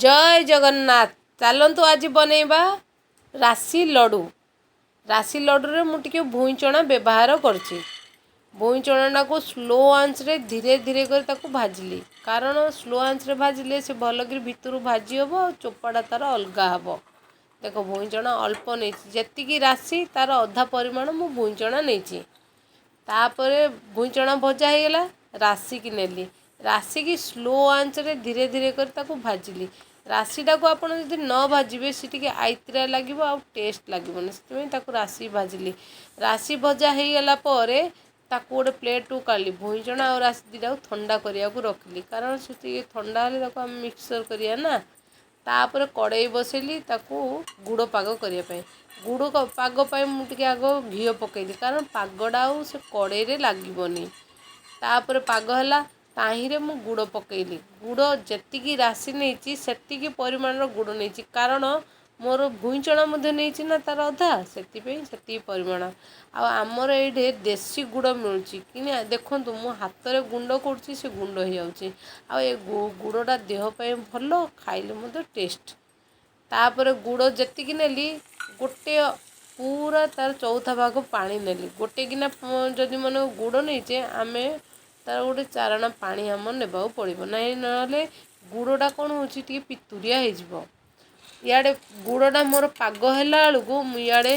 ଜୟ ଜଗନ୍ନାଥ। ଚାଲନ୍ତୁ ଆଜି ବନେଇବା ରାଶି ଲଡ଼ୁ। ରାଶି ଲଡ଼ୁରେ ମୁଁ ଟିକେ ଭୁଇଁଚଣା ବ୍ୟବହାର କରିଛି। ଭୁଇଁଚଣାଟାକୁ ସ୍ଲୋ ଆଞ୍ଚରେ ଧୀରେ ଧୀରେ କରି ତାକୁ ଭାଜିଲି, କାରଣ ସ୍ଲୋ ଆଞ୍ଚରେ ଭାଜିଲେ ସେ ଭଲକରି ଭିତରୁ ଭାଜି ହେବ ଆଉ ଚୋପାଟା ତା'ର ଅଲଗା ହେବ। ଦେଖ, ଭୁଇଁଚଣା ଅଳ୍ପ ନେଇଛି, ଯେତିକି ରାଶି ତା'ର ଅଧା ପରିମାଣ ମୁଁ ଭୁଇଁଚଣା ନେଇଛି। ତାପରେ ଭୁଇଁଚଣା ଭଜା ହେଇଗଲା, ରାଶିକି ନେଲି। ରାଶିକି ସ୍ଲୋ ଆଞ୍ଚରେ ଧୀରେ ଧୀରେ କରି ତାକୁ ଭାଜିଲି। ରାଶିଟାକୁ ଆପଣ ଯଦି ନ ଭାଜିବେ, ସେ ଟିକେ ଆଇତିରା ଲାଗିବ ଆଉ ଟେଷ୍ଟ ଲାଗିବନି। ସେଥିପାଇଁ ତାକୁ ରାଶି ଭାଜିଲି। ରାଶି ଭଜା ହେଇଗଲା ପରେ ତାକୁ ଗୋଟେ ପ୍ଲେଟ୍କୁ କାଢ଼ିଲି। ଭୁଇଁଚଣା ଆଉ ରାଶି ଦୁଇଟାକୁ ଥଣ୍ଡା କରିବାକୁ ରଖିଲି, କାରଣ ସେ ଟିକେ ଥଣ୍ଡା ହେଲେ ତାକୁ ଆମେ ମିକ୍ସଚର୍ କରିବା ନା। ତାପରେ କଡ଼େଇ ବସେଇଲି ତାକୁ ଗୁଡ଼ ପାଗ କରିବା ପାଇଁ। ଗୁଡ଼ ପାଗ ପାଇଁ ମୁଁ ଟିକେ ଆଗ ଘିଅ ପକେଇଲି, କାରଣ ପାଗଟା ଆଉ ସେ କଡ଼େଇରେ ଲାଗିବନି। ତାପରେ ପାଗ ହେଲା, ତାହିଁରେ ମୁଁ ଗୁଡ଼ ପକେଇଲି। ଗୁଡ଼ ଯେତିକି ରାଶି ନେଇଛି ସେତିକି ପରିମାଣର ଗୁଡ଼ ନେଇଛି, କାରଣ ମୋର ଭୁଇଁଚଣା ମଧ୍ୟ ନେଇଛି ନା ତା'ର ଅଧା, ସେଥିପାଇଁ ସେତିକି ପରିମାଣ। ଆଉ ଆମର ଏଇଠି ଦେଶୀ ଗୁଡ଼ ମିଳୁଛି କି ଦେଖନ୍ତୁ, ମୁଁ ହାତରେ ଗୁଣ୍ଡ କରୁଛି, ସେ ଗୁଣ୍ଡ ହେଇଯାଉଛି। ଆଉ ଏ ଗୁଡ଼ଟା ଦେହ ପାଇଁ ଭଲ, ଖାଇଲେ ମଧ୍ୟ ଟେଷ୍ଟ। ତାପରେ ଗୁଡ଼ ଯେତିକି ନେଲି, ଗୋଟେ ପୁରା ତା'ର ଚଉଥା ଭାଗ ପାଣି ନେଲି। ଗୋଟେ ଗିନା ଯଦି ମନେ ଗୁଡ଼ ନେଇଛେ ଆମେ, ତା'ର ଗୋଟେ ଚାରଣା ପାଣି ଆମର ନେବାକୁ ପଡ଼ିବ, ନାଇଁ ନହେଲେ ଗୁଡ଼ଟା କ'ଣ ହେଉଛି, ଟିକେ ପିତୁରିଆ ହେଇଯିବ। ଇଆଡ଼େ ଗୁଡ଼ଟା ମୋର ପାଗ ହେଲା ବେଳକୁ ମୁଁ ଇଆଡ଼େ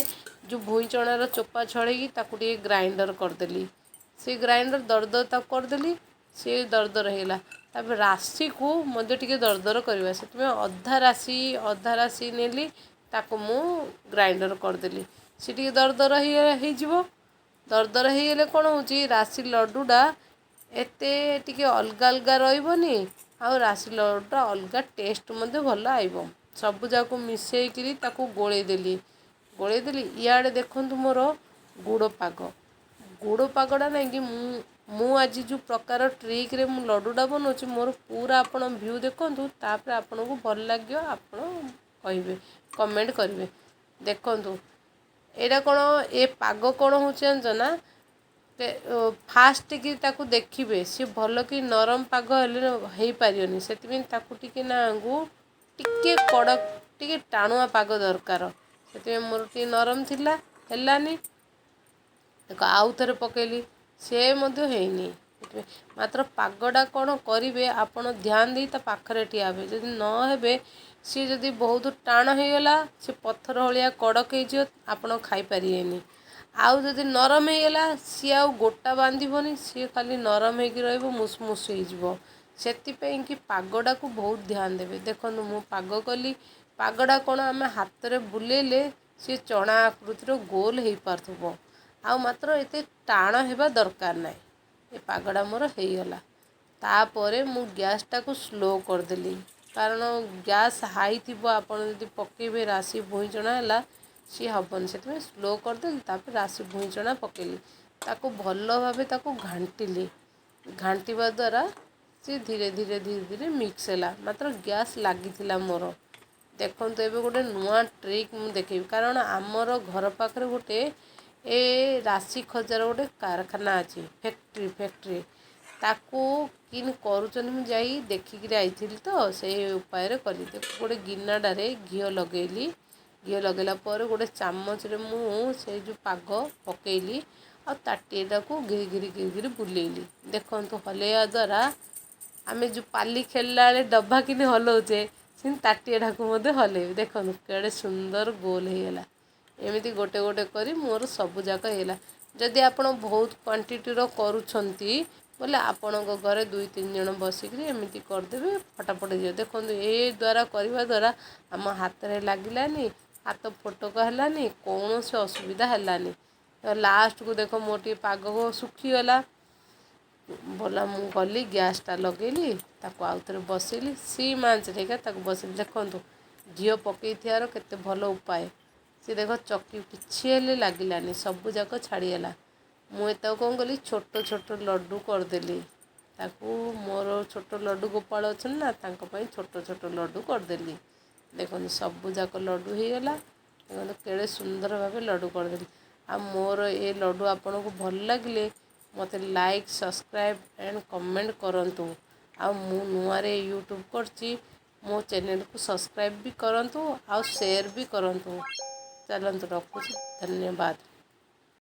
ଯେଉଁ ଭୁଇଁଚଣାର ଚୋପା ଛଡ଼େଇକି ତାକୁ ଟିକେ ଗ୍ରାଇଣ୍ଡର କରିଦେଲି। ସେ ଗ୍ରାଇଣ୍ଡର ଦରଦର ତାକୁ କରିଦେଲି, ସିଏ ଦରଦର ହେଇଗଲା। ତାପରେ ରାଶିକୁ ମଧ୍ୟ ଟିକେ ଦରଦର କରିବା, ସେଥିପାଇଁ ଅଧା ରାଶି ନେଲି, ତାକୁ ମୁଁ ଗ୍ରାଇଣ୍ଡର କରିଦେଲି। ସେ ଟିକେ ଦରଦର ହେଇଯିବ। ଦରଦର ହେଇଗଲେ କ'ଣ ହେଉଛି, ରାଶି ଲଡ଼ୁଟା ଏତେ ଟିକେ ଅଲଗା ଅଲଗା ରହିବନି ଆଉ ରାଶି ଲଡ଼ୁଟା ଅଲଗା ଟେଷ୍ଟ ମଧ୍ୟ ଭଲ ଆଇବ। ସବୁଯାକୁ ମିଶେଇକିରି ତାକୁ ଗୋଳେଇ ଦେଲି, ଗୋଳେଇ ଦେଲି। ଇଆଡ଼େ ଦେଖନ୍ତୁ ମୋର ଗୁଡ଼ ପାଗ। ଗୁଡ଼ ପାଗଟା ନାଇଁକି ମୁଁ ଆଜି ଯେଉଁ ପ୍ରକାର ଟ୍ରିକ୍ରେ ମୁଁ ଲଡ଼ୁଟା ବନାଉଛି, ମୋର ପୁରା ଆପଣ ଭିଉ ଦେଖନ୍ତୁ, ତାପରେ ଆପଣଙ୍କୁ ଭଲ ଲାଗିବ, ଆପଣ କହିବେ, କମେଣ୍ଟ କରିବେ। ଦେଖନ୍ତୁ ଏଇଟା କ'ଣ, ଏ ପାଗ କ'ଣ ହେଉଛି ଜାଣିଛ ନା? ଫାଷ୍ଟ କି ତାକୁ ଦେଖିବେ, ସିଏ ଭଲ କି ନରମ ପାଗ ହେଲେ ହେଇପାରିବନି। ସେଥିପାଇଁ ତାକୁ ଟିକେ ନାକୁ ଟିକେ କଡ଼କ, ଟିକେ ଟାଣୁଆ ପାଗ ଦରକାର। ସେଥିପାଇଁ ମୋର ଟିକେ ନରମ ଥିଲା, ହେଲାନି। ଦେଖ, ଆଉ ଥରେ ପକେଇଲି, ସେ ମଧ୍ୟ ହେଇନି। ସେଥିପାଇଁ ମାତ୍ର ପାଗଟା କ'ଣ କରିବେ, ଆପଣ ଧ୍ୟାନ ଦେଇ ତା ପାଖରେ ଠିଆ ହେବେ। ଯଦି ନ ହେବେ, ସିଏ ଯଦି ବହୁତ ଟାଣ ହେଇଗଲା, ସେ ପଥର ଭଳିଆ କଡ଼କ ହେଇଯିବ, ଆପଣ ଖାଇପାରିବେନି। ଆଉ ଯଦି ନରମ ହେଇଗଲା, ସିଏ ଆଉ ଗୋଟା ବାନ୍ଧିବନି, ସିଏ ଖାଲି ନରମ ହେଇକି ରହିବ, ମୁସ୍ ହେଇଯିବ। ସେଥିପାଇଁ କି ପାଗଟାକୁ ବହୁତ ଧ୍ୟାନ ଦେବେ। ଦେଖନ୍ତୁ, ମୁଁ ପାଗ କଲି। ପାଗଟା କ'ଣ, ଆମେ ହାତରେ ବୁଲେଇଲେ ସିଏ ଚଣା ଆକୃତିର ଗୋଲ ହେଇପାରୁଥିବ, ଆଉ ମାତ୍ର ଏତେ ଟାଣ ହେବା ଦରକାର ନାହିଁ। ଏ ପାଗଟା ମୋର ହେଇଗଲା। ତାପରେ ମୁଁ ଗ୍ୟାସ୍ଟାକୁ ସ୍ଲୋ କରିଦେଲି, କାରଣ ଗ୍ୟାସ୍ ହାଇ ଥିବ, ଆପଣ ଯଦି ପକେଇବେ ରାଶି ଭୁଇଁଚଣା ହେଲା, ସିଏ ହେବନି। ସେଥିପାଇଁ ସ୍ଲୋ କରିଦେଲି। ତାପରେ ରାଶି ଭୁଇଁଚଣା ପକେଇଲି, ତାକୁ ଭଲ ଭାବେ ତାକୁ ଘାଣ୍ଟିଲି। ଘାଣ୍ଟିବା ଦ୍ୱାରା ସିଏ ଧୀରେ ଧୀରେ ଧୀରେ ଧୀରେ ମିକ୍ସ ହେଲା, ମାତ୍ର ଗ୍ୟାସ୍ ଲାଗିଥିଲା ମୋର। ଦେଖନ୍ତୁ, ଏବେ ଗୋଟେ ନୂଆ ଟ୍ରିକ୍ ମୁଁ ଦେଖେଇବି, କାରଣ ଆମର ଘର ପାଖରେ ଗୋଟେ ଏ ରାଶି ଖଜାର ଗୋଟେ କାରଖାନା ଅଛି, ଫ୍ୟାକ୍ଟ୍ରି। ତାକୁ କିନି କରୁଛନ୍ତି ମୁଁ ଯାଇ ଦେଖିକିରି ଆଇଥିଲି, ତ ସେଇ ଉପାୟରେ କଲି। ଦେଖ, ଗୋଟେ ଗିନାଟାରେ ଘିଅ ଲଗେଇଲି। ଘିଅ ଲଗେଇଲା ପରେ ଗୋଟେ ଚାମଚରେ ମୁଁ ସେଇ ଯେଉଁ ପାଗ ପକେଇଲି ଆଉ ତାଟିଆଟାକୁ ଘିରି ଘିରି ଘିରି ଘିରି ବୁଲେଇଲି। ଦେଖନ୍ତୁ, ହଲେଇବା ଦ୍ୱାରା ଆମେ ଯେଉଁ ପାଲି ଖେଳିଲା ବେଳେ ଡବା କିନି ହଲଉଛେ, ସେମିତି ତାଟିଆଟାକୁ ମଧ୍ୟ ହଲେଇବି। ଦେଖନ୍ତୁ କେଡ଼େ ସୁନ୍ଦର ଗୋଲ ହେଇଗଲା। ଏମିତି ଗୋଟେ ଗୋଟେ କରି ମୋର ସବୁ ଯାକ ହେଇଗଲା। ଯଦି ଆପଣ ବହୁତ କ୍ୱାଣ୍ଟିଟିର କରୁଛନ୍ତି ବୋଲେ, ଆପଣଙ୍କ ଘରେ ଦୁଇ ତିନି ଜଣ ବସିକିରି ଏମିତି କରିଦେବେ, ଫଟାଫଟ ହେଇଯିବ। ଦେଖନ୍ତୁ, ଏ ଦ୍ୱାରା କରିବା ଦ୍ୱାରା ଆମ ହାତରେ ଲାଗିଲାନି, ହାତ ଫୋଟକା ହେଲାନି, କୌଣସି ଅସୁବିଧା ହେଲାନି। ଲାଷ୍ଟକୁ ଦେଖ, ମୋର ଟିକେ ପାଗ ଶୁଖିଗଲା ବୋଲା, ମୁଁ ଗଲି ଗ୍ୟାସ୍ଟା ଲଗେଇଲି, ତାକୁ ଆଉ ଥରେ ବସେଇଲି, ସିମ୍ ଆଞ୍ଚରେ ଏକା ତାକୁ ବସେଇଲି। ଦେଖନ୍ତୁ, ଘିଅ ପକେଇଥିବାର କେତେ ଭଲ ଉପାୟ। ସେ ଦେଖ, ଚକି କିଛି ହେଲେ ଲାଗିଲାନି, ସବୁ ଯାକ ଛାଡ଼ିଗଲା। ମୁଁ ଏତାକୁ କ'ଣ କଲି, ଛୋଟ ଛୋଟ ଲଡ଼ୁ କରିଦେଲି ତାକୁ। ମୋର ଛୋଟ ଲଡ଼ୁ ଗୋପାଳ ଅଛନ୍ତି ନା, ତାଙ୍କ ପାଇଁ ଛୋଟ ଛୋଟ ଲଡ଼ୁ କରିଦେଲି। ଦେଖନ୍ତୁ, ସବୁ ଯାକ ଲଡ଼ୁ ହେଇଗଲା। ଦେଖନ୍ତୁ କେଡ଼େ ସୁନ୍ଦର ଭାବେ ଲଡ଼ୁ କରିଦେଲି। ଆଉ ମୋର ଏ ଲଡ଼ୁ ଆପଣଙ୍କୁ ଭଲ ଲାଗିଲେ ମୋତେ ଲାଇକ୍, ସବସ୍କ୍ରାଇବ୍ ଆଣ୍ଡ କମେଣ୍ଟ କରନ୍ତୁ। ଆଉ ମୁଁ ନୂଆରେ ୟୁଟ୍ୟୁବ୍ କରିଛି, ମୋ ଚ୍ୟାନେଲକୁ ସବସ୍କ୍ରାଇବ୍ ବି କରନ୍ତୁ ଆଉ ସେୟାର ବି କରନ୍ତୁ। ଚାଲନ୍ତୁ, ରଖୁଛି, ଧନ୍ୟବାଦ।